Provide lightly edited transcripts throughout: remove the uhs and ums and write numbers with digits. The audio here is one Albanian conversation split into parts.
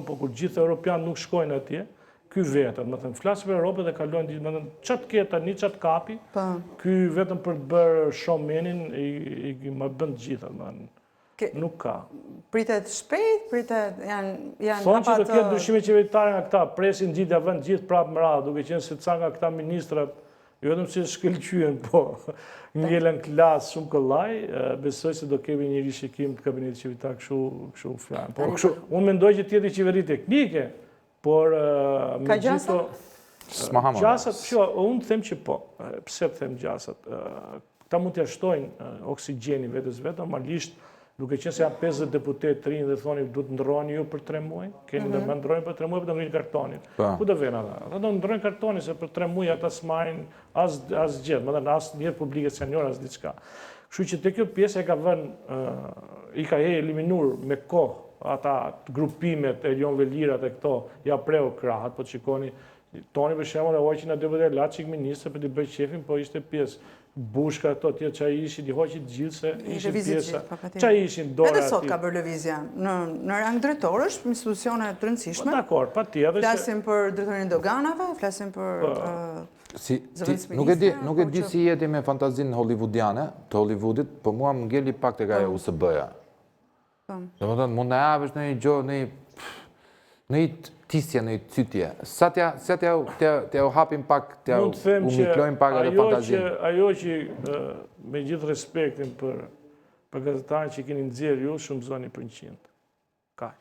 po kur gjithë europianët nuk shkojnë atje, ky vetë, më thënë, flasim për Europën dhe kalojnë ditë, më thënë, ça të ketë tani, ça të kapi, po. ky vetëm për të bërë showmanin, i, i, i më bën të gjitha, më thënë. Nuk ka. Pritet shpejt, pritet, janë, janë Thonë që do ketë ndryshime qeveritare nga këta, presin gjithë, ja vënë gjithë prapë më radhë, duke qenë se ca nga këta ministrat, jo vetëm që shkëlqyen, po ngelën klasë shumë kollaj, besoj se do kemi një rishikim të kabinetit qeveritar kështu kështu fjalë. Po kështu, unë mendoj që të jetë qeveri teknike, por ka gjasa? Gjasat, jo, unë them që po. Pse të them gjasat? Këta mund t'ia shtojnë oksigjenin vetes vet, normalisht duke qenë se janë 50 deputetë të rinj dhe thoni duhet të ndërroni ju për 3 muaj, keni mm -hmm. të ndërroni për 3 muaj, po do ngrini kartonin. Po. Ku do vënë ata? Ata do ndërrojnë kartonin se për 3 muaj ata s'marrin as asgjë, domethënë as një publike senior as diçka. Kështu që te kjo pjesë e ka vënë i ka eliminuar me kohë ata grupimet e Erion Veliajt e këto, ja preu krahët, po të shikoni Toni për shembull e hoqi në deputet la çik ministër për t'i bërë qefin, po ishte pjesë. Bushka ato tjerë ça ishin, i hoqi të gjithë se ishin pjesa. Po, ça ishin dora Edhe sot ka bërë lëvizje në në rang drejtorësh, institucione të rëndësishme. Po dakor, patjetër. Flasim për drejtorin e doganave, flasim për po. Si, ti, nuk e di, nuk e di si je ti me fantazinë hollywoodiane, të Hollywoodit, po mua më ngeli pak tek ajo po. USB-ja. Po. Domethënë, mund në japësh në një gjo, në një, në një tisje, në një cytje. Sa t'ja, sa t'ja, t'ja, t'ja u hapim pak, t'ja u miklojmë pak edhe fantazinë. Ajo që, me gjithë respektin për, për gazetarin që keni nxjerrë ju, shumëzoni për 100. Kaq.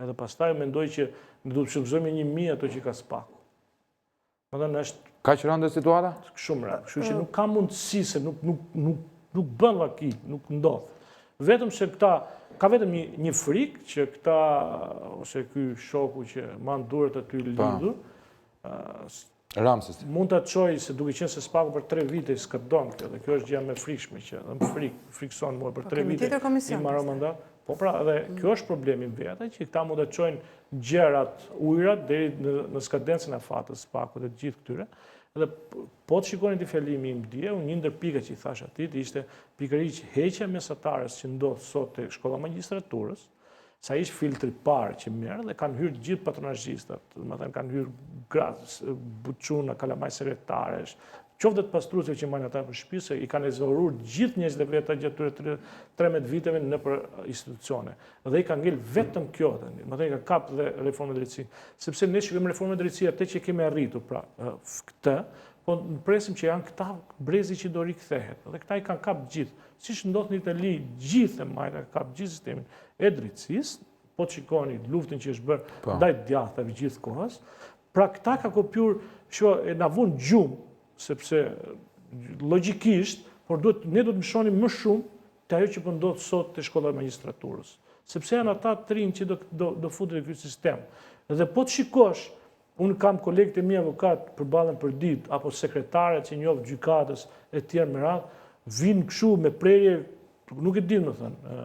Edhe pastaj mendoj që ne duhet të shumëzojmë 1000 ato që ka SPAK-u. Domethënë është... Kaq rëndë situata? Shumë rëndë. Kështu që nuk ka mundësi se nuk, nuk, nuk, nuk bën vaki, nuk ndodh. Vetëm se këta, ka vetëm një, një frikë që këta, ose ky shoku që man duart aty lidhur, Ramses. Mund ta çojë se duke qenë se SPAK-u për 3 vite i skadon kjo dhe kjo është gjëja më e frikshme që dhe më frikë, frikson mua për 3 po, vite i mbaron mandat. Po pra, edhe mm. kjo është problemi në vete që këta mund të çojnë gjërat, ujërat deri në, në skadencën e afatit të SPAK-ut dhe të gjithë këtyre. Edhe po të shikoni te fjalimi im dje, unë një ndër pikat që i thashë atij ishte pikërisht heqja e mesatares që ndodh sot te shkolla e magjistraturës, Se ai është filtri i parë që merr dhe kanë hyrë të gjithë patronazhistat, domethënë kanë hyrë gratë, buçuna, kalamaj sekretaresh, qoftë të pastruesve që mbajnë ata për shtëpi, se i kanë ezauruar gjithë njerëzit e veta gjatë këtyre 13 viteve nëpër institucione. Dhe i ka ngel vetëm kjo tani, domethënë i ka kap dhe reforma e drejtësisë, sepse ne shikojmë reformën e drejtësisë atë që kemi arritur, pra këtë, po presim që janë këta brezi që do rikthehet. Dhe këta i kanë kap gjithë. Siç ndodh në Itali, gjithë e majta ka kap gjithë sistemin e drejtësisë, po të shikoni luftën që është bërë po. ndaj djathtave gjithë kohës, pra këta ka kopjur, që e na vunë gjumë, sepse logjikisht, por duhet, ne duhet të mëshonim më shumë te ajo që po ndodh sot te shkolla e magjistraturës. Sepse janë ata të rinj që do, do, do futen në ky sistem. Dhe po të shikosh, Unë kam kolegët e mi avokatë përballen përditë, apo sekretaret që njoh gjykatës e tjerë me radhë, vijnë kështu me prerje, nuk e di domethënë,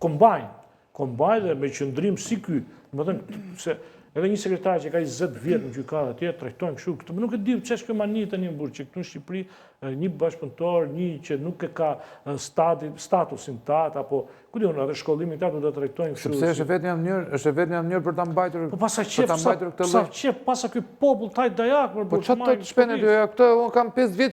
kombajn, kombajn dhe me qëndrim si ky, domethënë, se edhe një sekretar që ka 20 vjet në gjykatë atje, trajtojnë kështu, këtë nuk e di ç'është kjo mani tani në burrë, që këtu në Shqipëri një bashkëpunëtor, një që nuk e ka stati, statusin tat apo Ku di unë, edhe shkollimin tat do ta trajtojnë kështu. Sepse është e vetmja mënyrë, është e vetmja mënyrë për ta mbajtur. Po pasa qef, sa, sa qef, pasa ky popull taj dajak për Po çfarë të shpenë ty, ja këtë unë kam 5 vjet